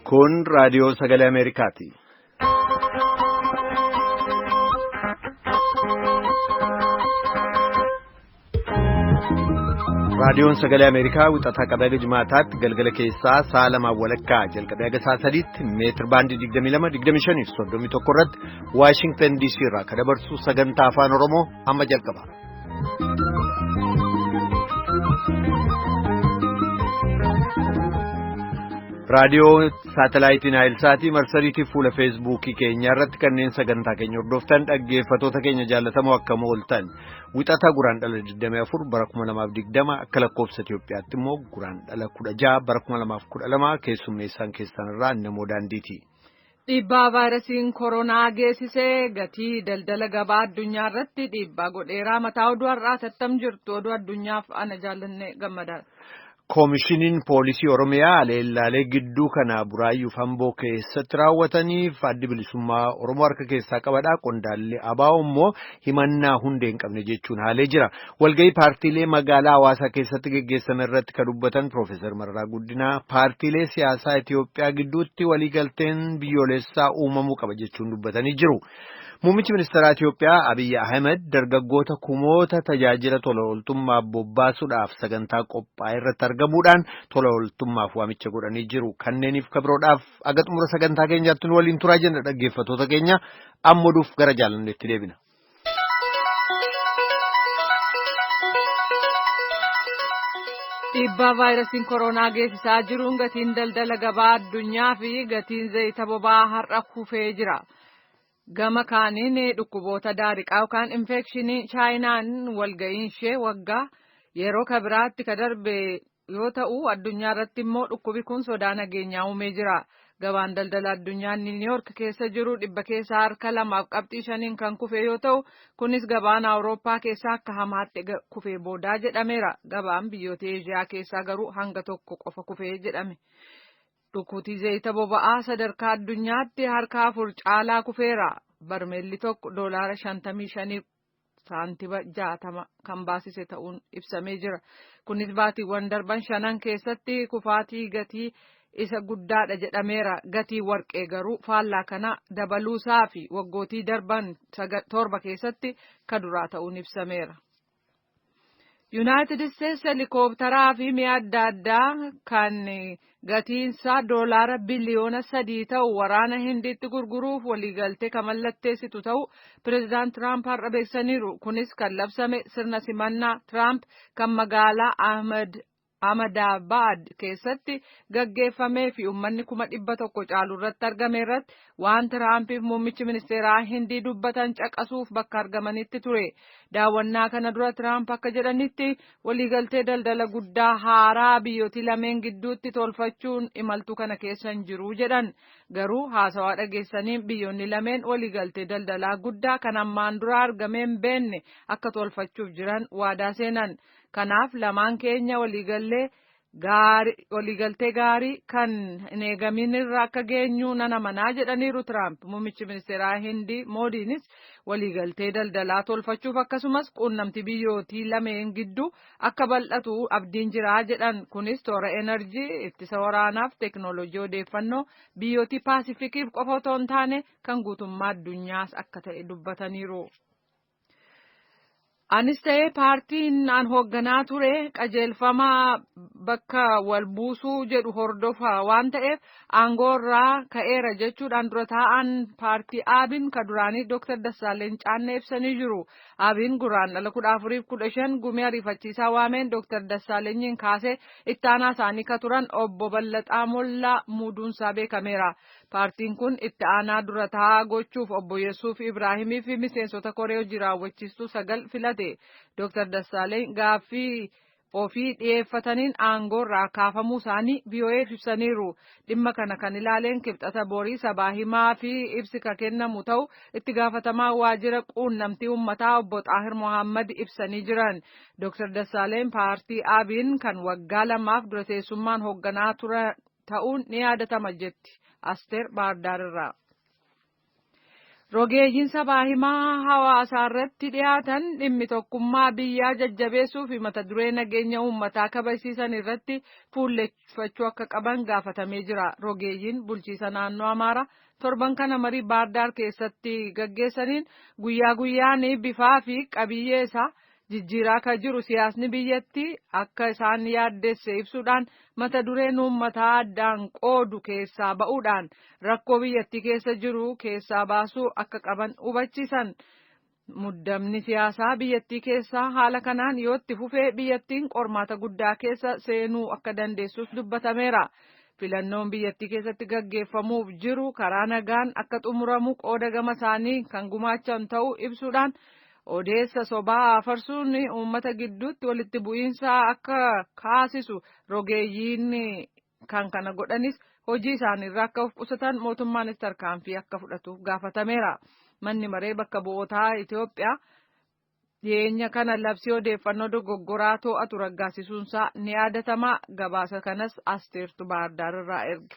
Kun raadiyoo sagalee Ameerikaati. Raadiyoon sagalee Ameerikaa wixataa qabee haga jimaataatti galgala keessaa sa'a lamaan walakkaa jalqabee haga sa'a sadiitti meetir baandii 22, 25 fi 31 irratti Waashingtan DC irraa kan dabarsu sagantaa afaan Oromoo amma jalqaba. Raadiyoo saatalaayitiin Naayilsaatii marsariitii fuula feesbuukii keenyaa irratti kanneen sagantaa keenya hordoftan dhaggeeffatoota keenya jaallatamoo akkam ooltan wixataa guraandhala 24 bara 2020 akka lakkoofsa Itiyoophiyaatti immoo guraandhala 16 bara 2012 keessummeessaan keessan irraa namoo daandiiti. Dhiibbaa vaayirasiin koronaa geessisee gatii daldala gabaa addunyaa irratti dhiibbaa godheeraa mataa oduu har'aa tattam jirtu oduu addunyaaf ana jaallanne gammadaadha. Koomishiniin poolisii Oromiyaa leellaalee gidduu kana Buraayyuu fi Amboo keessatti raawwataniif addi bilisummaa Oromoo harka keessaa qabadha. Qondaalli ABO immoo himannaa hundee hin qabne jechuun haalee jira. Walgahii paartiilee magaalaa hawaasaa keessatti geggeessame irratti kan dubbatan Piroofeesar Mararaa Guddinaa paartiilee siyaasaa Itiyoophiyaa gidduutti waliigalteen biyyoolessaa uumamuu qaba jechuun dubbatanii jiru. Muummichi ministeeraa Itiyoophiyaa Abiyyi Ahmed dargaggoota kumoota tajaajila tola ooltummaaf bobbaasuudhaaf sagantaa qophaa'e irratti argamuudhaan tola ooltummaaf waamicha godhanii jiru. Kanneeniif kabiroodhaaf aga xumura sagantaa keenyaatti nu waliin turaa jenna dhaggeeffattoota keenya amma oduuf gara jaalanneetti deebina. Dhiibbaa vaayirasiin koronaa geessisaa jiruun gatiin daldala gabaa addunyaa fi gatiin zayita boba'aa har'a kufee jira. Gama kaaniin dhukkuboota daariqaa yookaan infekshinii chaayinaan walga'iin ishee waggaa yeroo kabiraatti ka darbe yoo ta'u addunyaa irratti immoo dhukkubi kun sodaa nageenyaa uumee jira. Gabaan daldala addunyaa niiwuyoork keessa jiru dhibba keessaa harka 2.5n kan kufe yoo ta'u kunis gabaan awurooppaa keessaa akka hamaatti kufee boodaa jedhameera. Gabaan biyyoota eeshiyaa keessaa garuu hanga tokko qofa kufee jedhame. Dhukkutii zayita boba'aa sadarkaa addunyaatti harka 4 caalaa kufeera. Barmeelli tokko doolaara 55 saantima 60 kan baasise ta'uun ibsamee jira. Kunis baatiiwwan darban shanan keessatti kufaatii gatii isa guddaadha jedhameera. Gatii warqee garuu faallaa kana dabaluusaa fi waggootii darban 7 keessatti ka duraa ta'uun ibsameera. Yuunaayitid Isteetsi helikoophtaraa fi mi'a adda addaa kan gatiinsaa doolaara biliyoona 3 ta'u waraana Hindiitti gurguruuf waliigaltee kan mallatteessitu ta'u pireezidaant Tiraamp har'a beeksisaniiru. Kunis kan labsame sirna simannaa Tiraamp kan magaalaa Ahmadabaad keessatti gaggeeffamee fi uummanni 100,000 caalu irratti argame irratti waan Tiraampiif muummichi ministeeraa Hindii dubbatan caqasuuf bakka argamanitti ture. Daawwannaa kana dura Tiraamp akka jedhanitti waliigaltee daldala guddaa haaraa biyyootii lameen gidduutti tolfachuun imaltuu kana keessa hin jiru jedhan. Garuu haasawaa dhageessaniin biyyoonni lameen waliigaltee daldalaa guddaa kan ammaan dura argamee hin beekne akka tolfachuuf jiran waadaa seenan. Kanaaf lamaan keenya waliigaltee gaarii kan hin eegamin irra akka geenyu nan amanaa jedhaniiru Tiraamp. Muummichi ministeeraa Hindii Moodiinis waliigaltee daldalaa tolfachuuf akkasumas quunnamtii biyyootii lameen gidduu akka bal'atu abdiin jiraa jedhan. Kunis toora enerjii, ittisa waraanaaf teeknooloojii odeeffannoo biyyootii paasifikiif qofa otoo hin taane kan guutummaa addunyaas akka ta'e dubbataniiru. Anis ta'ee paartiin an hoogganaa ture qajeelfama bakka wal buusuu jedhu hordofa waan ta'eef aangoo irraa ka'eera jechuudhaan dura taa'an paartii Abiin ka duraanii Dr. Dassaaleny Caannee ibsanii jiru. Abiin guraandhala 14 fi 15 gumii ariifachiisaa waameen Dr. Dassaalenyiin kaasee itti aanaa isaanii ka turan obbo Ballaxaa Mollaa muuduunsaa beekameera. Paartiin kun itti aanaa dura taa'aa gochuuf obbo Yesuuf Ibraahimii fi miseensota koree hojii raawwachiistuu 9 filate. Dr. Dassaaleny gaaffii ofii dhiyeeffataniin aangoo irraa kaafamuu isaanii VOA'f ibsaniiru. Dhimma kana kan ilaaleen kibxata borii sabaa himaa fi ibsi ka kennamu ta'u itti gaafatamaa waajjira quunnamtii uummataa obbo Xaahir Mohammad ibsanii jiran. Dr. Dassaaleny paartii Abiin kan waggaa 2f dura teessummaan hoogganaa ture ta'uun ni yaadatama jetti. Asteer Baardaar irraa. Rogeeyyiin sabaa himaa hawaasaa irratti dhiyaatan dhimmi tokkummaa biyyaa jajjabeessuu fi mata duree nageenya uummataa kabajsiisan irratti fuulleffachuu akka qaban gaafatamee jira. Rogeeyyiin bulchiisa naannoo Amaaraa torban kana marii Baardaar keessatti gaggeessaniin guyyaa guyyaan bifaa fi qabiyyee isaa jijjiiraa kan jiru siyaasni biyyattii akka isaan yaaddesse ibsuudhaan mata dureen uummataa addaan qoodu keessaa ba'uudhaan rakkoo biyyattii keessa jiru keessaa baasuu akka qaban hubachiisan. Muddamni siyaasaa biyyattii keessaa haala kanaan yoo itti fufee biyyattiin qormaata guddaa keessa seenuu akka dandeessus dubbatameera. Filannoon biyyattii keessatti gaggeeffamuuf jiru karaa nagaan akka xumuramu qooda gama isaanii kan gumaachan ta'uu ibsuudhaan odeessa sobaa afarsuun uummata gidduutti walitti bu'iinsa akka kaasisu rogeeyyiin kan kana godhanis hojii isaaniirraa akka of qusatan mootummaanis tarkaanfii akka fudhatuuf gaafatameera. Manni maree bakka bu'ootaa Itoophiyaa dhiyeenya kana labsii odeeffannoo dogoggoraa to'atu raggaasisuunsaa ni yaadatama. Gabaasa kanas Asteertu Baardaar irraa erge.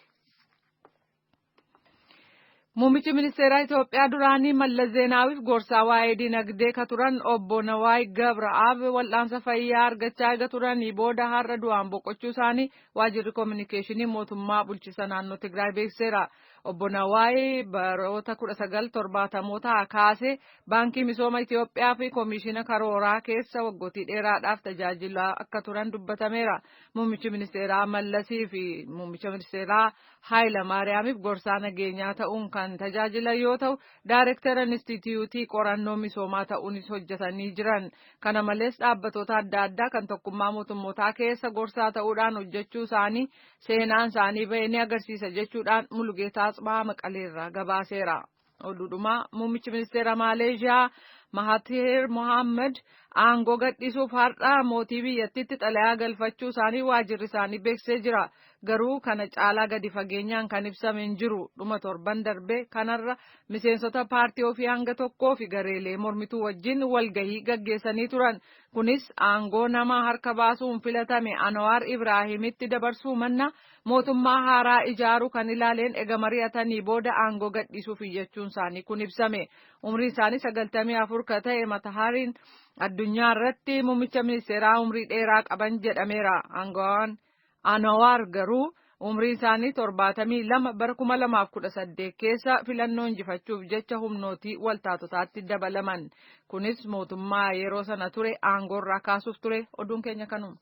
Muummichi ministeeraa Itoophiyaa duraanii Mallas Zeenaawiif gorsaa waa'ee dinagdee ka turan obbo Nawaay Gabra'aab wal'aansa fayyaa argachaa eega turanii booda har'a du'aan boqochuu isaanii waajjirri koominikeeshinii mootummaa bulchiisa naannoo Tigraay beeksiseera. Obbo Nawaay baroota 1970mootaa kaasee baankii misooma Itoophiyaa fi koomishina karooraa keessa waggootii dheeraadhaaf tajaajilaa akka turan dubbatameera. Muummichi ministeeraa Mallasii fi muummicha ministeeraa Haayila Maariyaamiif gorsaa nageenyaa ta'uun kan tajaajilan yoo ta'u, daayirektara inistitiyuutii qorannoo misoomaa ta'uunis hojjetanii jiran. Kana malees dhaabbatoota adda addaa kan tokkummaa mootummootaa keessa gorsaa ta'uudhaan hojjechuu isaanii seenaan isaanii ba'e ni agarsiisa jechuudhaan Mulugeetaa Atsibaa Maqaleerraa gabaaseera. Oduudhumaa muummichi ministeera Maaleeshiyaa Mahaatiir Mohaammed aangoo gadhiisuuf har'a mootii biyyattiitti xalayaa galfachuu isaanii waajjirri isaanii beeksisee jira. Garuu kana caalaa gadi fageenyaan kan ibsame hin jiru. Dhuma torban darbe kanarra miseensota paartii ofii hanga tokkoo fi gareelee mormituu wajjin walgahii gaggeessanii turan. Kunis aangoo nama harka baasuun filatame Anwaar Ibraahimitti dabarsuu manna mootummaa haaraa ijaaruu kan ilaaleen ega mari'atanii booda aangoo gadhiisuuf iyyachuun isaanii kun ibsame. Umriin isaanii 94 ka ta'e Matahariin addunyaa irratti muummicha ministeeraa umrii dheeraa qaban jedhameera. Aangawaan Anwaar garuu umriin isaanii 72 bara 2018 keessa filannoo injifachuuf jecha humnootii waltaatotaatti dabalaman. Kunis mootummaa yeroo sana ture aangoorraa kaasuuf ture. Oduun keenya kanuma.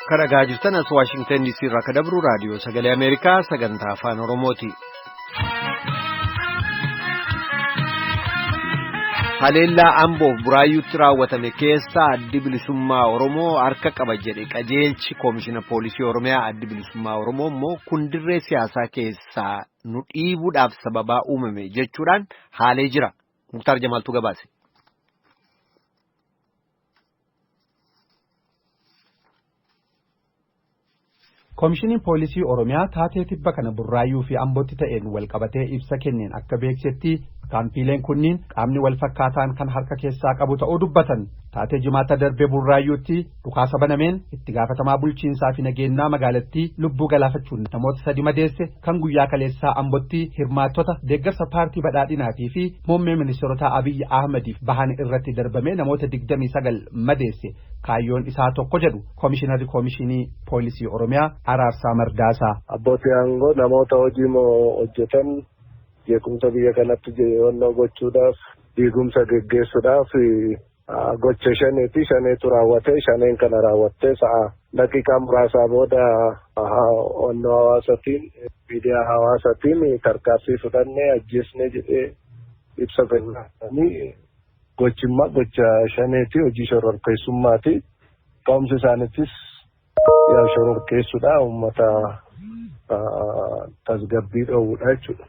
Kan dhagaa jirtan as Waashingtan DC irraa kan dabru raadiyoo sagalee Ameerikaa sagantaa afaan Oromooti. Haleellaa Amboof Buraayyuutti raawwatame keessaa addi bilisummaa Oromoo harka qaba jedhe qajeelchi koomishina poolisii Oromiyaa. Addi bilisummaa Oromoo immoo kun dirree siyaasaa keessaa nu dhiibuudhaaf sababaa uumame jechuudhaan haalee jira. Muktaar Jamaaltuu gabaase. Koomishiniin Poolisii Oromiyaa taatee tibba kana Burraayyuu fi Ambootti ta'een walqabatee ibsa kenneen akka beeksisetti kaampiileen kunniin qaamni wal fakkaataan kan harka keessaa qabu ta'uu dubbatan. Taatee jimaata darbee Burraayyuutti dhukaasa banameen itti gaafatamaa bulchiinsaa fi nageenyaa magaalattii lubbuu galaafachuun namoota sadi madeesse kan guyyaa kaleessaa Ambootti hirmaattota deeggarsa paartii badhaadhinaatii fi muummee ministeerotaa Abiyyi Ahmadiif bahan irratti darbamee namoota 29 madeesse kaayyoon isaa tokko jedhu koomishinarri koomishinii poolisii Oromiyaa Araarsaa Mardaasaa. Abbootii aangoo namoota hojii hojjetan jeequmsa biyya kanatti jeeqannoo gochuudhaaf diigumsa geggeessuudhaaf gocha shaneeti shaneetu raawwate shaneen kana raawwattee sa'a daqiiqaa muraasaa booda onnoo hawaasatiin miidiyaa hawaasatiin tarkaanfii fudhannee ajjeesnee jedhee ibsa kennanii gochimmaa gocha shaneeti hojii shororkeessummaati. Ka'umsi isaaniittis yaa shororkeessuudha uummata tasgabbii dhoowwudha jechuudha.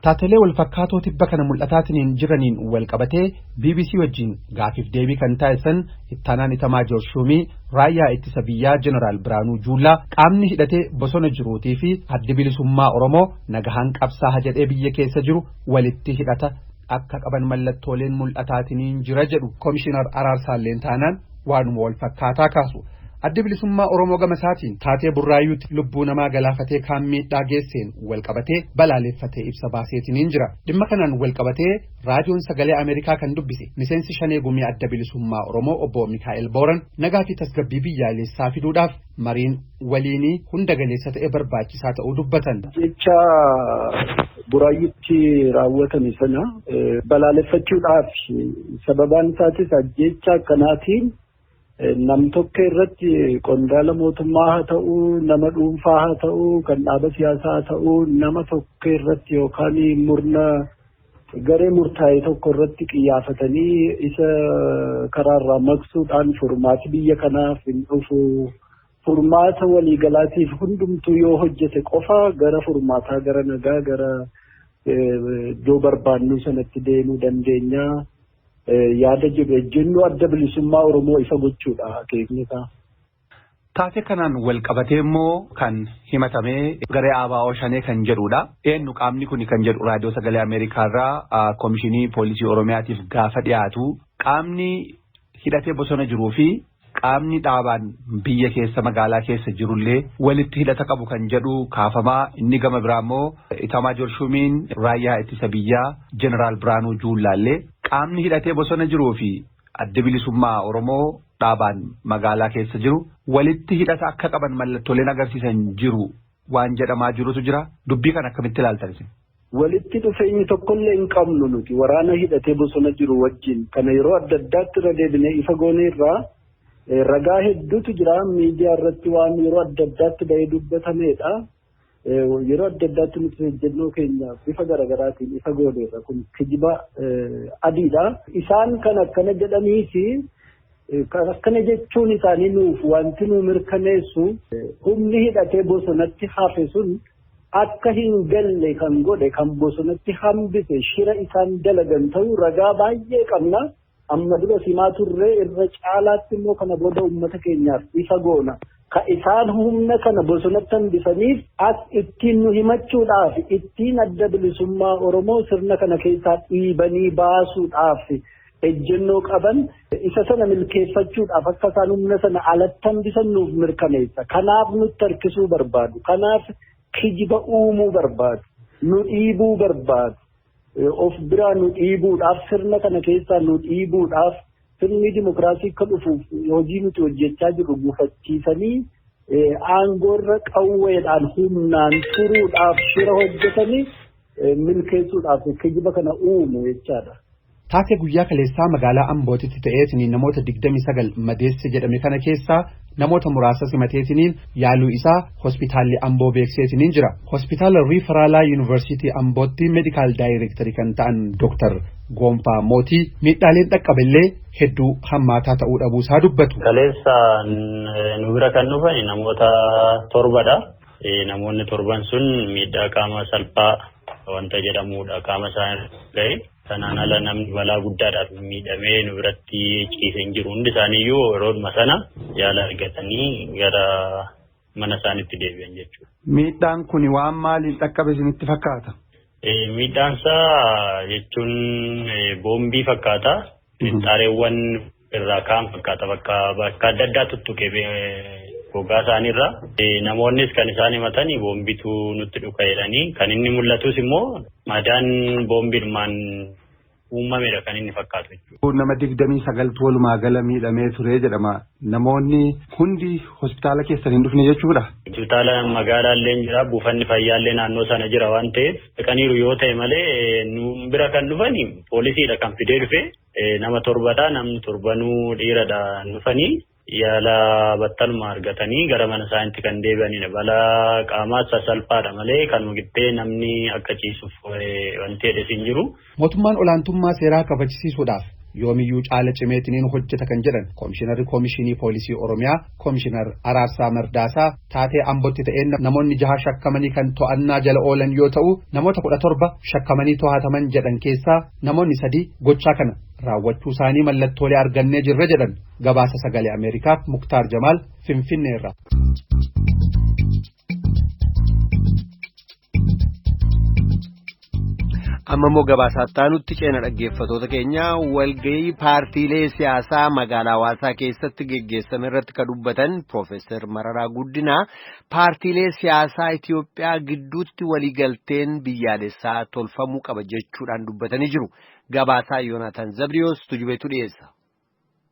Taatelee walfakkaatoo tibba kana mul'ataatiin jiraniin walqabatee BBC wajjin gaafiif deebii kan taasisan ittaanaan Itamaajoor Shuumii raayyaa ittisa biyyaa Jeneraal Biraanuu Juulaa qaamni hidhatee bosona jiruutii fi addi bilisummaa Oromoo nagahaan qabsaa'a jedhee biyya keessa jiru walitti hidhata akka qaban mallattooleen mul'ataatiin jira jedhu Komishinar Araarsaalleen taanaan waanuma walfakkaataa kaasu. Addi bilisummaa Oromoo gama isaatiin taatee Burraayyuutti lubbuu namaa galaafatee kaan miidhaa geesseen walqabatee balaaleffatee ibsa baaseetiniin jira. Dhimma kanaan walqabatee raadiyoon sagalee Ameerikaa kan dubbise miseensi shanee gumii adda bilisummaa Oromoo obbo Mikaa'el Booran nagaa fi tasgabbii biyyaalessaa fiduudhaaf mariin waliinii hunda galeessa ta'e barbaachisaa ta'uu dubbatan. Jecha Burraayyuutti raawwatame sana balaaleffachuudhaaf sababaan isaatis ajjecha akkanaatiin nam tokko irratti qondaala mootummaa haa ta'uu, nama dhuunfaa haa ta'uu, kan dhaaba siyaasaa haa ta'uu, nama tokko irratti yookaan murna garee murtaa'e tokko irratti qiyyaafatanii isa karaarraa maqsuudhaan furmaati biyya kanaaf hin dhufu. Furmaata waliigalaatiif hundumtuu yoo hojjete qofa gara furmaataa, gara nagaa, gara iddoo barbaannu sanatti deemuu dandeenya. Yaada jedhu ejjennoo adda bilisummaa Oromoo ifa gochuudha akeekni isaa. Taatee kanaan wal qabatee immoo kan himatamee garee ABO shanee kan jedhudha. Eenyu qaamni kun kan jedhu raadiyoo sagalee Ameerikaa irraa Koomishinii Poolisii Oromiyaatiif gaafa dhiyaatu qaamni hidhatee bosona jiruu fi qaamni dhaabaan biyya keessa magaalaa keessa jirullee walitti hidhata qabu kan jedhu kaafamaa. Inni gama biraa immoo Itaamaajoor Shuumiin raayyaa ittisa biyyaa Jeneraal Biraanuu Juullaallee qaamni hidhatee bosona jiruu fi adda bilisummaa Oromoo dhaabaan magaalaa keessa jiru walitti hidhata akka qaban mallattooleen agarsiisan jiru waan jedhamaa jirutu jira. Dubbii kana akkamitti ilaaltan isin? Walitti dhufeenyi tokkollee hin qabnu nuti waraana hidhatee bosona jiru wajjin. Kana yeroo adda addaatti irra deebinee ifa goone irraa ragaa hedduutu jira miidiyaa irratti waan yeroo adda addaatti bahee dubbatameedha. Yeroo adda addaatti nuti ejjennoo keenya bifa garaagaraatiin ifa gooneerra kun kijiba adiidha. Isaan kan akkana jedhaniiti kan akkana jechuun isaanii nuuf wanti nu mirkaneessu humni hidhatee bosonatti hafe sun akka hin galle kan godhe kan bosonatti hambise shira isaan dalagan ta'uu ragaa baay'ee qabna. Amma dura simaa turree irra caalaatti immoo kana booda uummata keenyaaf ifa goona. Ka isaan humna kana bosonatti hambisaniif as ittiin nu himachuudhaaf ittiin adda bilisummaa Oromoo sirna kana keessaa dhiibanii baasuudhaaf ejjennoo qaban isa sana milkeeffachuudhaaf akka isaan humna sana alatti hambisan nuuf mirkaneessa. Kanaaf nutti harkisuu barbaadu. Kanaaf kijiba uumuu barbaadu. Nu dhiibuu barbaadu. Of biraa nu dhiibuudhaaf sirna kana keessaa nu dhiibuudhaaf sirni dimokiraasii akka dhufuuf hojii nuti hojjechaa jirru gufachiisanii aangoorra qawweedhaan humnaan turuudhaaf shira hojjetanii milkeessuudhaaf kijiba kana uumu jechaadha. Taatee guyyaa kaleessaa magaalaa Ambootitti ta'eetiniin namoota 29 madeesse jedhame kana keessaa namoota muraasa simateetiniin yaaluu isaa hospitaalli Amboo beekseetiniin jira. Hospitaala Riiferaalaa Yuunivarsiitii Ambootti meedikaal daayireektarii kan ta'an Dooktar Goonfaa Mootii miidhaaleen dhaqqaballee hedduu hammaataa ta'uu dhabuusaa dubbatu. Kaleessa nu bira kan dhufan namoota torbadha. Namoonni torban sun miidhaa qaama salphaa wanta jedhamudha qaama isaanii ga'e. Kanaan ala namni balaa guddaadhaaf miidhamee nu biratti ciisee hin jiru. Hundi isaaniiyyuu yeroodhuma sana yaala argatanii gara mana isaaniitti deebi'an jechuudha. Miidhaan kun waan maaliin dhaqqabe isinitti fakkaata? Miidhaan isaa jechuun boombii fakkaata. Xaareewwan irraa ka'an fakkaata. Bakka adda addaa tuttuqe gogaa isaaniirra. Namoonnis kan isaan himatan boombitu nutti dhuka jedhanii kan inni mul'atus immoo madaan boombiidhumaan uumamedha kan inni fakkaatu jechuudha. Nama 29 walumaa gala miidhamee ture jedhama. Namoonni hundi hospitaala keessan hin dhufne jechuudha. Hospitaala magaalaallee jira, buufanni fayyaallee naannoo sana jira waan ta'eef dhaqaniiru yoo ta'e malee nu bira kan dhufani poolisiidha kan fidee dhufe nama torbadha namni torbanuu dhiiradha dhufanii. Yaala battaluma argatanii gara mana isaaniitti kan deebi'anidha. Balaa qaamaa sasalphaadha malee kan gittee namni akka ciisuuf wanti jedhes hin jiru. Mootummaan olaantummaa seeraa kabachisiisuudhaaf yoomiyyuu caala cimeetiniin hojjeta kan jedhan Koomishinarri Koomishinii Poolisii Oromiyaa Koomishinar Araarsaa Mardaasaa taatee Ambootti ta'een namoonni 6 shakkamanii kan to'annaa jala oolan yoo ta'u namoota 17 shakkamanii to'ataman jedhan keessaa namoonni 3 gochaa kana raawwachuu isaanii mallattoolee argannee jirra jedhan. Gabaasa sagalee Ameerikaaf Muktaar Jamaal Finfinneerra. Amma immoo gabaasaaf taanutti ceena dhaggeeffatoota keenya walgahii paartiilee siyaasaa magaalaa Hawaasaa keessatti geggeessame irratti kan dubbatan Piroofeesar Mararaa Guddinaa paartiilee siyaasaa Itoophiyaa gidduutti waliigalteen biyyaalessaa tolfamuu qaba jechuudhaan dubbatanii jiru. Gabaasaa Yoonaataan Zabriyoos tujubeetu dhiyeessa.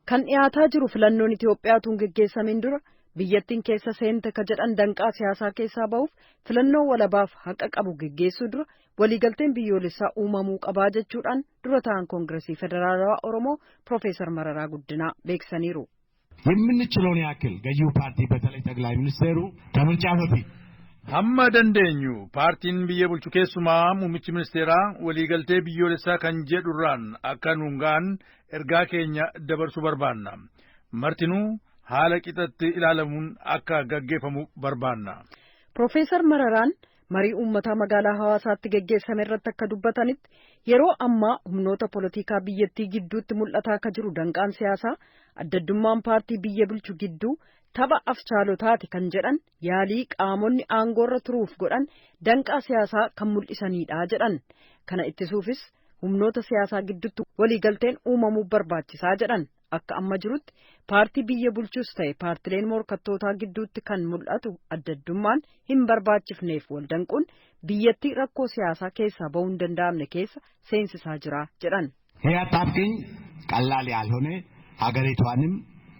Kan dhiyaataa jiru filannoon Itoophiyaatuun geggeessamin dura biyyattiin keessa seente ka jedhan danqaa siyaasaa keessaa ba'uuf filannoo walabaaf haqa qabu geggeessuu dura waliigalteen biyyoolessaa uumamuu qabaa jechuudhaan dura ta'an Koongiresii Federaalawaa Oromoo Piroofeesar Mararaa Guddinaa beeksisaniiru. የምንችለውን ያክል ገዢው ፓርቲ በተለይ ጠቅላይ ሚኒስቴሩ ከምርጫ በፊት Hamma dandeenyu paartiin biyya bulchu keessumaa muummichi ministeeraa waliigaltee biyyoolessaa kan jedhurraan akka nuun ga'an ergaa keenya dabarsuu barbaanna. Martinuu haala qixatti ilaalamuun akka gaggeeffamu barbaanna. Piroofeesar Mararaan marii uummataa magaalaa Hawaasaatti geggeessame irratti akka dubbatanitti yeroo ammaa humnoota polotikaa biyyattii gidduutti mul'ataa akka jiru danqaan siyaasaa addaddummaan paartii biyya bulchu gidduu tapha afchaalotaati kan jedhan yaalii qaamonni aangoorra turuuf godhan danqaa siyaasaa kan mul'isanidha jedhan. Kana ittisuufis humnoota siyaasaa gidduutti waliigalteen uumamuu barbaachisaa jedhan. Akka amma jirutti paartii biyya bulchus ta'e paartileen morkattootaa gidduutti kan mul'atu addaddummaan hin barbaachifneef wal danquun biyyattii rakkoo siyaasaa keessaa bahuu hin danda'amne keessa seensisaa jira jedhan. ይህ አጣብቂኝ ቀላል ያልሆነ ሀገሪቷንም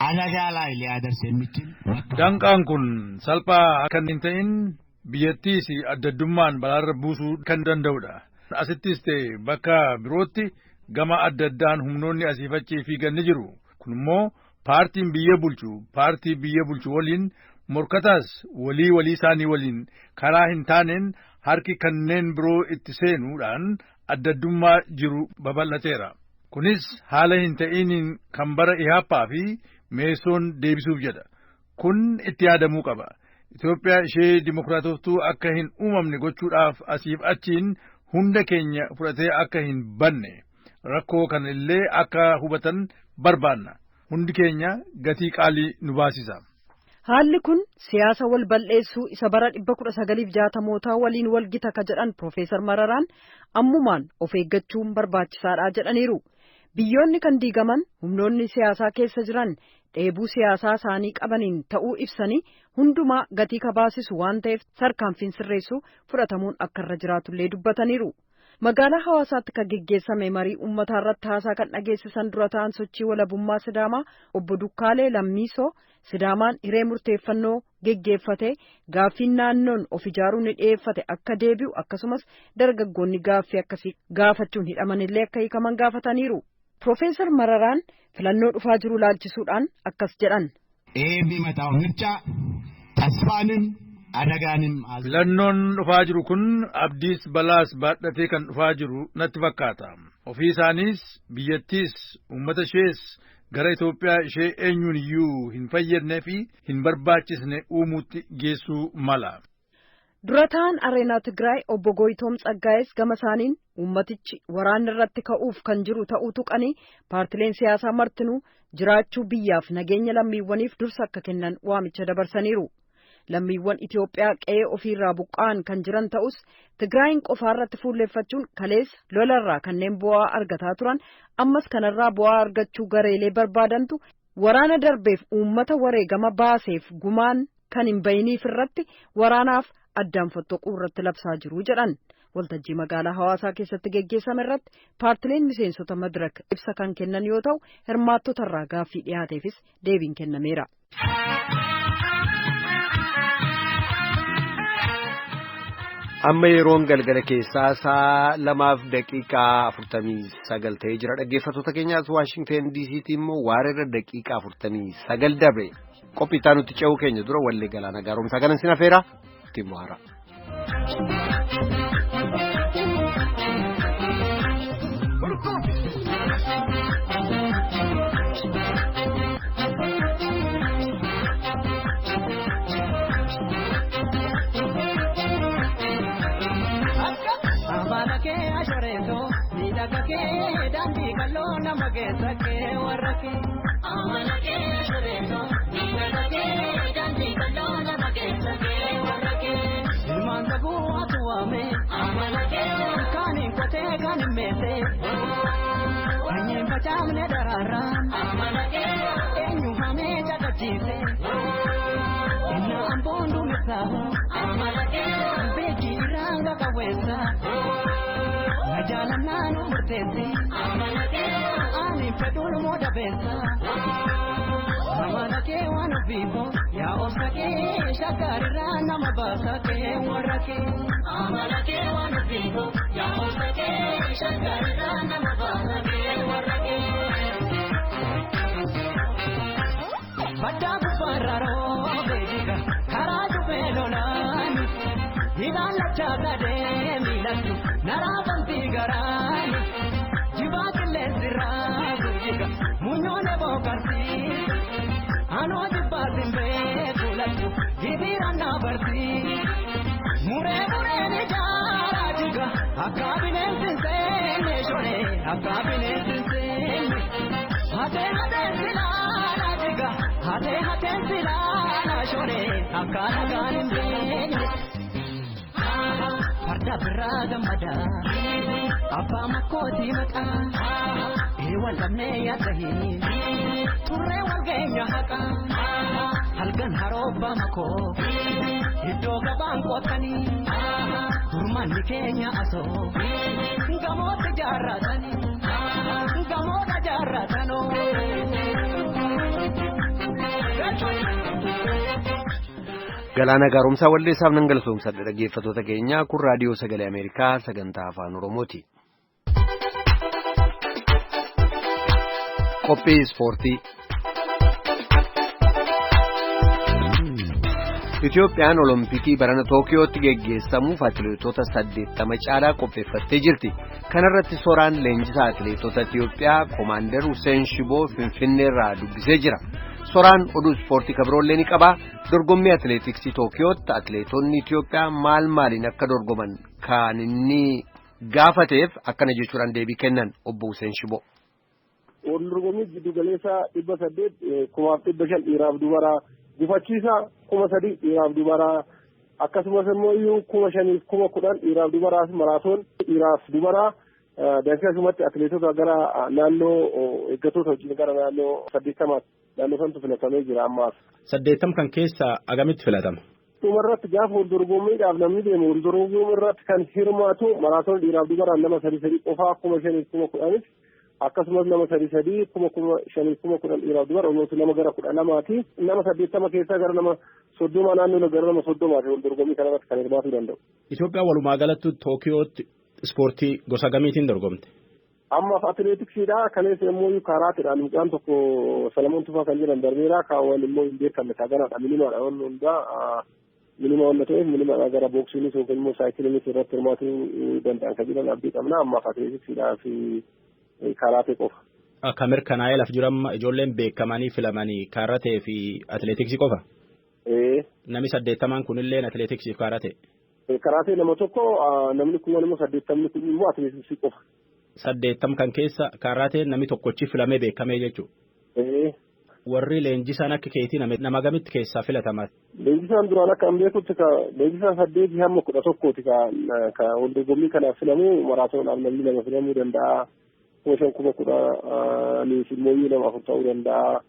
አደጋ ላይ ሊያደርስ የሚችል Danqaan kun salphaa kan hin ta'in biyyattiis addaddummaan balaarra buusuu kan danda'udha. Asittis ta'e bakka birootti gama adda addaan humnoonni asiif achi fiigan ni jiru. Kun immoo paartiin biyya bulchu paartii biyya bulchu waliin morkataas walii walii isaanii waliin karaa hin taaneen harki kanneen biroo itti seenuudhaan addaddummaa jiru babal'ateera. Kunis haala hin ta'iniin kan bara Ihaappaa fi meesoon deebisuuf jedha. Kun itti yaadamuu qaba. Itoophiyaa ishee dimokiraatoftuu akka hin uumamne gochuudhaaf asiif achiin hunda keenya fudhatee akka hin banne rakkoo kana illee akka hubatan barbaanna. Hundi keenya gatii qaalii nu baasisa. Haalli kun siyaasa wal bal'eessuu isa bara 1960mootaa waliin wal gita ka jedhan Piroofeesar Mararaan ammumaan of eeggachuun barbaachisaadha jedhaniiru. Biyyoonni kan diigaman humnoonni siyaasaa keessa jiran dheebuu siyaasaa isaanii qabaniin ta'uu ibsanii hundumaa gatii kabaasisu waan ta'eef tarkaanfiin sirreessuu fudhatamuun akka irra jiraatullee dubbataniiru. Magaalaa Hawaasaatti kan geggeessame marii uummataa irratti haasaa kan dhageessisan dura ta'an sochii walabummaa Sidaamaa obbo Dukkaalee Lammiisoo Sidaamaan hiree murteeffannoo geggeeffate gaaffiin naannoon of ijaaruu ni dhiyeeffate akka deebi'u akkasumas dargaggoonni gaaffii akkasii gaafachuun hidhamanillee akka hiikaman gaafataniiru. Piroofeesar Mararaan filannoo dhufaa jiru laalchisuudhaan akkas jedhan. የሚመጣው ምርጫ ተስፋንም አደጋንም Filannoon dhufaa jiru kun abdiis balaas baadhatee kan dhufaa jiru natti fakkaata. Ofii isaaniis biyyattiis uummata ishees gara Itoophiyaa ishee eenyuun iyyuu hin fayyadnee fi hin barbaachisne uumuutti geessuu mala. Dura ta'an Areenaa Tigraay obbo Goyitoom Tsaggaayes gama isaaniin uummatichi waraana irratti ka'uuf kan jiru ta'uu tuqanii paartileen siyaasaa martinuu jiraachuu biyyaaf nageenya lammiiwwaniif dursa akka kennan waamicha dabarsaniiru. Lammiiwwan Itoophiyaa qe'ee ofiirraa buqqa'an kan jiran ta'us Tigraayin qofaarratti fuulleeffachuun kaleessa lolarraa kanneen bu'aa argataa turan ammas kanarraa bu'aa argachuu gareelee barbaadantu waraana darbeef uummata wareegama baaseef gumaan kan hin bayiniif irratti waraanaaf addaan fottoquu irratti labsaa jiru jedhan. Waltajjii magaalaa Hawaasaa keessatti geggeessame irratti paartileen miseensota madirak ibsa kan kennan yoo ta'u hirmaattotarraa gaaffii dhiyaateefis deebiin kennameera. Amma yeroon galgala keessaa sa'a 2:49 ta'ee jira. Dhaggeeffattoota keenyaas Waashingteen DC'tti immoo waareerra daqiiqaa 49 dabre. Qophii itti aanutti ce'uu keenya dura wallee galaana gaaromsaa kanan sin afeera ittiin bohaara. Ilmaan daguu waatu waame. Kaaniin qotee kaaniin meesee. Sanyiin facaafne daraaraan. Eenyu hamee caqachiise. Inna amboon duumessaahu. Beekii irraan qaqawweessa. Na jaalannaa nu murteessi. Ani fedhuun moo dabeessa. Amala kee waan ofiifo yaa obsa kee shakkarirraa nama baasa kee warra kee. Amala kee waan ofiifo yaa obsa kee shakkarirraa nama baasa kee warra kee. Baddaa gubbaarra roobee jiga karaa jubee lolaani ilaalachaa gadee miilatti naraa bantii garaani jibaa qilleensi raasuu jiga munyoon ebookarsiisa. Anoo jibbaatiin beeku lachu gibiira na barsiisa. Muree mureen ijaaraa jiga akka bineensi hin seenne shoree akka bineensi hin seenne. Hatee hateen silaala jiga hatee hateen silaala shoree akka dhagaan hin beekne. Farda biraa gammada abbaa makkootii maqaa eewwan lamnee yaadahee turree wal geenya haqaa halkan haroobbaa makoo iddoo gabaan qootanii gurmanni keenya asoo gamootti jaarratanii gamoota jaarratanoo. Galaana Gaaromsaa Walleessaaf nan galatoomsadha dhaggeeffattoota keenya kun raadiyoo sagalee Ameerikaa sagantaa afaan Oromooti. Qophii Ispoortii. Itoophiyaan Olompikii barana Tookiyootti geggeessamuuf atileetota 80 caalaa qopheeffattee jirti. Kana irratti soraan leenjisaa atileetota Itoophiyaa Koomaandar Hussein Shiboo Finfinneerraa dubbisee jira. Soraan oduu ispoortii kabiroollee ni qaba. Dorgommii atileetiksii Tookiyootti atileetonni Itoophiyaa maal maaliin akka dorgoman kan inni gaafateef akkana jechuudhaan deebii kennan obbo Hussein Shiboo. Wal dorgommii giddu galeessaa 800 1500 dhiiraaf dubaraa gufachiisaa 3000 dhiiraaf dubaraa akkasumas immoo iyyuu 5000 fi 10,000 dhiiraaf dubaraa fi maraatoon dhiiraaf dubaraa danfii atileetota gara naannoo eeggattoota wajjin gara naannoo 80 naannoo santu filatamee jira ammaaf. 80 kan keessaa agamitti filatama? Dhumarratti gaafa wal dorgommiidhaaf namni deemu wal dorgommii irratti kan hirmaatu maraatoon dhiiraaf dubaraan nama sadi sadi qofaa 5000 fi 10,000 akkasumas nama sadi sadi 5000 10,000 dhiiraaf dubara olmooti nama gara 12ti nama 80 keessaa gara nama 30 naannoo gara nama 30ti wal dorgommii kanarratti kan hirmaatuu danda'u. Itoophiyaa walumaa galatti Tookiyootti ispoortii gosa gamiitiin dorgomte? Ammaaf atileetiksiidha. Kaleessa immoo karaatiidhaan mucaan tokko Salamoon Tufaa kan jedhan darbeera. Kaawwan immoo hin beekamne kaaganaadha. Minimaadha wanni hundaa minima wanna ta'eef minimaadha gara booksiinis yookiin immoo saayikiliinis irratti hirmaatuu danda'an kan jedhan abdii qabna. Ammaaf atileetiksiidhaa fi karaatee qofa. Akka mirkanaa'ee laf jiru amma ijoolleen beekamanii filamanii karatee fi atileetiksii qofa? Namni 80 kunillee atileetiksiif karatee? Karaatee nama tokko namni kun immoo 80 kun immoo atileetiksii qofa. 80 kan keessa karatee namni tokkochi filamee beekamee jechuudha. Warri leenjisaan akka keetii nama gamitti keessaa filatama? Leenjisaan duraan akka an beekutti leenjisaan 8 hamma 11ti ka wal dorgommii kanaaf filamu maraatoonhaaf namni lama filamuu danda'a. 5000 10,000 immoo nama 4 ta'uu danda'a.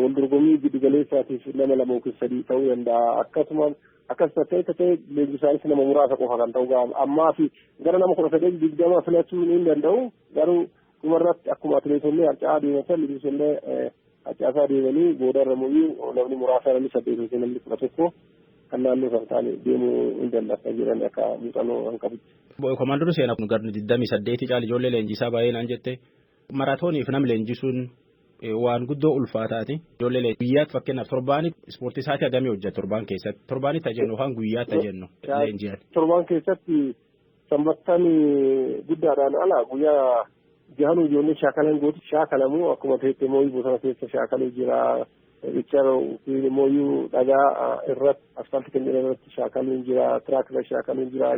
Wal dorgommii giddu galeessaatiif nama 2 yookiin 3 ta'uu danda'a. Akkasuma akkas ta'e ta'e leenjisaanis nama muraasa qofa kan ta'u ga'a. Ammaa fi gara nama 19 20 filachuu ni danda'u. Garuu dhumarratti akkuma atileetonni harca'aa deematan leenjisonni harcaasaa deemanii boodarra immoo namni muraasa namni 8 yookiin namni 11 kan naannoo sana ta'anii deemuu hin danda'an jiran akka muuxannoo kan qabutti. Komaandoon seenaa kun garni 28 caala ijoollee leenjisaa baay'ee naan jette maraatooniif nam leenjisuun waan guddoo ulfaataati. Ijoollee guyyaatti fakkeenyaaf torbaanii ispoortii isaatii hagamii hojjeta torbaan keessatti torbaanitti jennu yookaan guyyaatti jennu leenji'an. Torbaan keessatti sanbattan guddaadhaan ala guyyaa jahanuu ijoollee shaakalan gootu shaakalamu akkuma ta'etti immoo bosona keessa shaakaluu jira. Bichara immoo dhagaa irratti asfaaltii kan jedhamu irratti shaakaluun jira tiraakira shaakaluun jira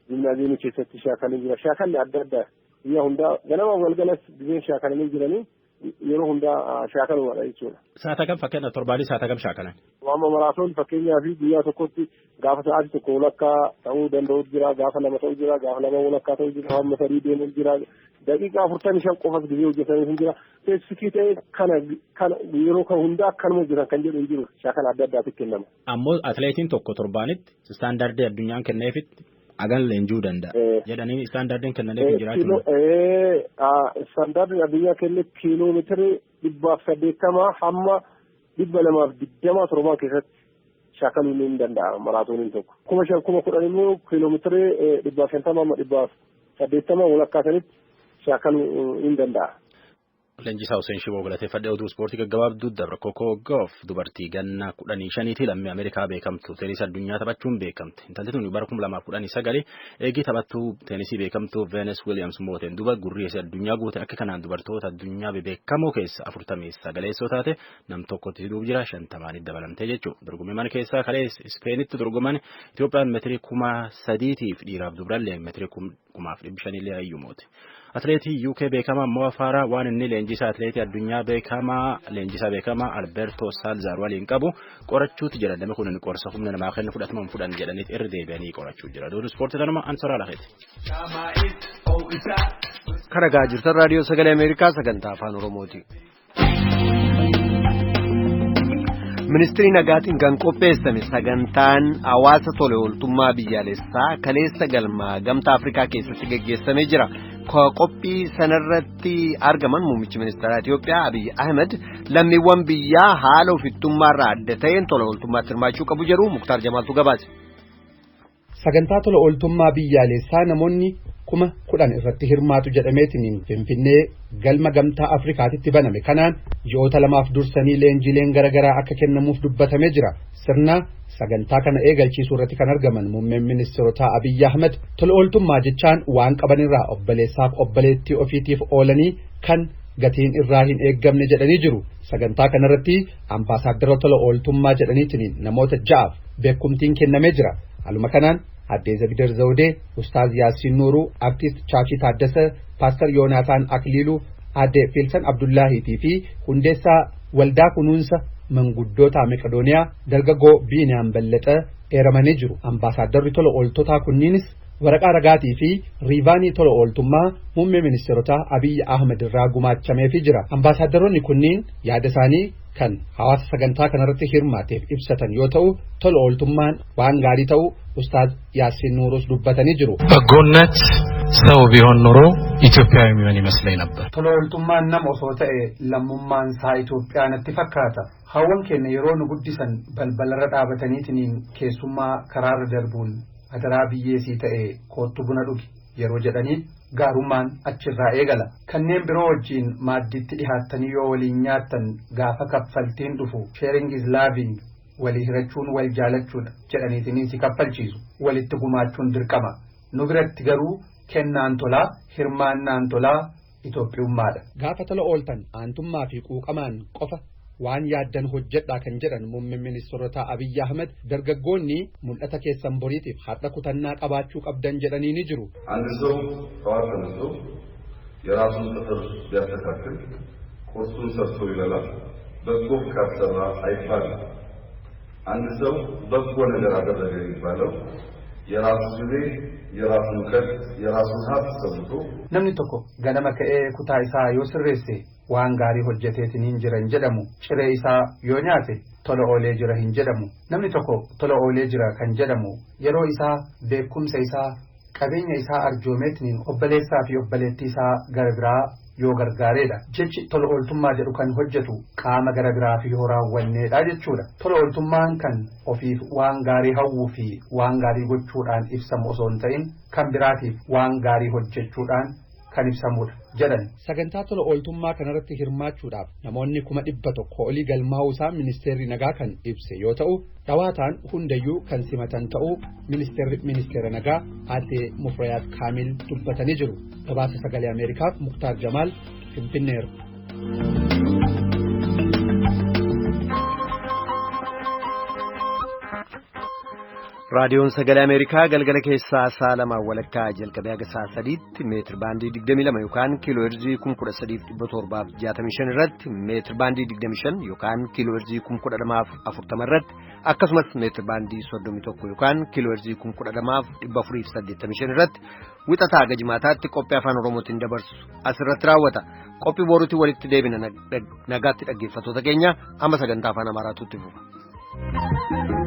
jimnaaziyoonii keessatti shaakaluun jira shaakalli adda addaa guyyaa hundaa ganama galgalas gizeen shaakalanii jiranii yeroo hundaa shaakalumadha jechuudha. Saata kam fakkeenyaaf torbaanii saata kam shaakalan? Amma maraatoon fakkeenyaa fi guyyaa tokkotti Gaafa sa'aatii tokko walakkaa ta'uu danda'u jira, gaafa lama ta'uu jira, gaafa lama walakkaa ta'uu jira, hamma sadii deemuu jira. Daqiiqaa 45 qofas gisee hojjetanii hin jira. Specific ta'ee kana kana yeroo kan hundaa akkanuma hojjetan kan jedhu hin jiru. Shaakala adda addaatu kennama. Ammoo atileetiin tokko torbaanitti istaandardii addunyaan kenneefitti hagan leenjuu danda'a. Jedhanii istaandardiin kennaneef hin jiraachuu. Istaandardiin addunyaa kenne kiiloomeetirii 180 hamma 220 torbaan keessatti shaakaluun ni danda'a maraatooniin tokko. 5,000 10,000 immoo kiiloomeetirii 150 hamma 180 walakkaa sanitti shaakaluu ni danda'a. Leenjisaa Hussein Shiboo galateeffadhee oduu ispoortii gaggabaabduu dabra Kokoo Goof dubartii ganna 15 lammii Ameerikaa beekamtu teenisii addunyaa taphachuun beekamte. Intalli tun bara 2019 eegii taphattuu teenisii beekamtuu Venus Williams mooteen duba gurri ishee addunyaa guute akka kanaan dubartoota addunyaa bebeekamoo keessa 49 taate nam tokkotti hidhuuf jira 50 dabalamtee jechuudha. Dorgommii mana keessaa kalee Ispeenitti dorgoman Itoophiyaan meetirii 3,000 dhiiraaf dubrallee meetirii 2,500 illee hayyuu moote. Atileetii UK beekamaa Mo Farah waan inni leenjisaa atileetii addunyaa beekamaa leenjisaa beekamaa Alberto Salazar waliin qabu qorachuutu jira. Namni kun qorsa humna namaa kennu fudhatama hin fudhan jedhaniit irra deebi'anii qorachuu jira. Oduu ispoortii kanuma Ansoraa Lafeeti. Kan dhagaa jirtan raadiyoo sagalee Ameerikaa sagantaa afaan Oromooti. Ministirii nagaatiin kan qopheessame sagantaan hawaasa tole ooltummaa biyyaalessaa kaleessa galmaa gamtaa Afrikaa keessatti geggeessamee jira. Qophii sanarratti argaman muummichi ministeeraa Itiyoophiyaa Abiy Ahmed lammiiwwan biyyaa haala ofittummaarraa adda ta'een tola ooltummaatti hirmaachuu qabu jedhu Muktaar Jamaaltu gabaase. Sagantaa tola ooltummaa biyyaalessaa namoonni 10,000 irratti hirmaatu jedhameetiin Finfinnee galma gamtaa Afrikaatitti baname kanaan ji'oota lamaaf dursanii leenjileen garaagaraa akka kennamuuf dubbatamee jira. Sirna sagantaa kana eegalchiisuu irratti kan argaman muummeen ministeerotaa Abiy Ahmed tola ooltummaa jechaan waan qabanirraa obboleessaaf obboleettii ofiitiif oolanii kan gatiin irraa hin eeggamne jedhanii jiru. Sagantaa kanarratti ambaasaaddara tola ooltummaa jedhaniitiin namoota 6 beekumtiin kennamee jira. Haaluma kanaan Aadde Zabidar Zawudee, Ustaaz Yaasiin Nuuruu, Artiist Chaachii Taaddasee, Paaster Yoonaataan Akiliiluu, Aadde Fiilsan Abdullaahiitii fi hundeessaa waldaa kunuunsa manguddoota Meqedooniyaa dargaggoo Biiniyaan Ballaxee eeramanii jiru. Ambaasaadarri tola ooltotaa kunniinis waraqaa ragaatii fi riivaanii tola ooltummaa muummee ministeerotaa Abiy Ahmed irraa gumaachameefii jira. Ambaasaadaronni kunniin yaada isaanii kan hawaasa sagantaa kanarratti hirmaateef ibsatan yoo ta'u tola ooltummaan waan gaarii ta'u Ustaaz Yaasiin Nuurus dubbatanii jiru. በጎነት ሰው ቢሆን ኖሮ ኢትዮጵያዊ የሚሆን ይመስለኝ ነበር። Tola ooltummaan nama osoo ta'e lammummaan isaa Itoophiyaa natti fakkaata. Hawwan keenya yeroo nu guddisan balbalarra dhaabataniitiin keessummaa karaarra darbuun adaraa biyyeesii ta'e koottu buna dhugi yeroo jedhanii gaarummaan achirraa eegala. Kanneen biroo wajjiin maaddiitti dhihaattanii yoo waliin nyaattan gaafa kaffaltiin dhufu sharing is loving walii hirachuun wal jaalachuudha jedhaniitiin si kaffalchiisu walitti gumaachuun dirqama. Nu biratti garuu kennaan tolaa hirmaannaan tolaa Itoophiyummaadha. Gaafa tola ooltan aantummaa fi quuqamaan qofa waan yaaddan hojjedhaa kan jedhan muummeen ministeerotaa Abiy Ahmed dargaggoonni mul'ata keessan boriitiif har'a kutannaa qabaachuu qabdan jedhanii ni jiru. አንድ ሰው ጠዋት ተነስቶ የራሱን ጥፍር ቢያስተካክል ቁርሱን ሰርቶ ይበላል። በጎ ፍቃድ ሰራ አይባልም። አንድ ሰው በጎ ነገር አደረገ የሚባለው የራሱ ጊዜ፣ የራሱን እውቀት፣ የራሱን ሀብት ሰውቶ Namni tokko ganama ka'ee kutaa isaa yoo sirreesse waan gaarii hojjeteetiin hin jiran jedhamu ciree isaa yoo nyaate tola oolee jira hin jedhamu. Namni tokko tola oolee jira kan jedhamu yeroo isaa beekumsa isaa qabeenya isaa arjoomeetiin obboleessaa fi obboleettii isaa gara biraa yoo gargaareedha. Jechi tola ooltummaa jedhu kan hojjetu qaama gara biraa fi yoo raawwanneedha jechuudha. Tola ooltummaan kan ofiif waan gaarii hawwuu fi waan gaarii gochuudhaan ibsamu osoo hin ta'in kan biraatiif waan gaarii hojjechuudhaan kan ibsamudha jedhan. Sagantaa tola ooltummaa kanarratti hirmaachuudhaaf namoonni 100,000 olii galmaa'uu isaa ministeerri nagaa kan ibse yoo ta'u dhawaataan hundayyuu kan simatan ta'uu ministeerri ministeera nagaa aadde Mufriyaat Kaamil dubbatanii jiru. Gabaasa sagalee Ameerikaaf Muktaar Jamaal Finfinneerra. Raadiyoon Sagalee Ameerikaa galgala keessaa sa'a lamaan walakkaa jalqabee haga sa'a sadiitti meetir baandii 22 yookaan kiiloo heerzii 13,765 irratti, meetir baandii 25 yookaan kiiloo heerzii 10,040 irratti, akkasumas meetir baandii 31 yookaan kiiloo heerzii 10,485 irratti wixataa haga jimaataatti qophii afaan Oromootiin dabarsu asirratti raawwata. Qophii boruutiin walitti deebina. Nagaatti dhaggeeffattoota keenya, amma sagantaa afaan Amaaraatu itti fufa.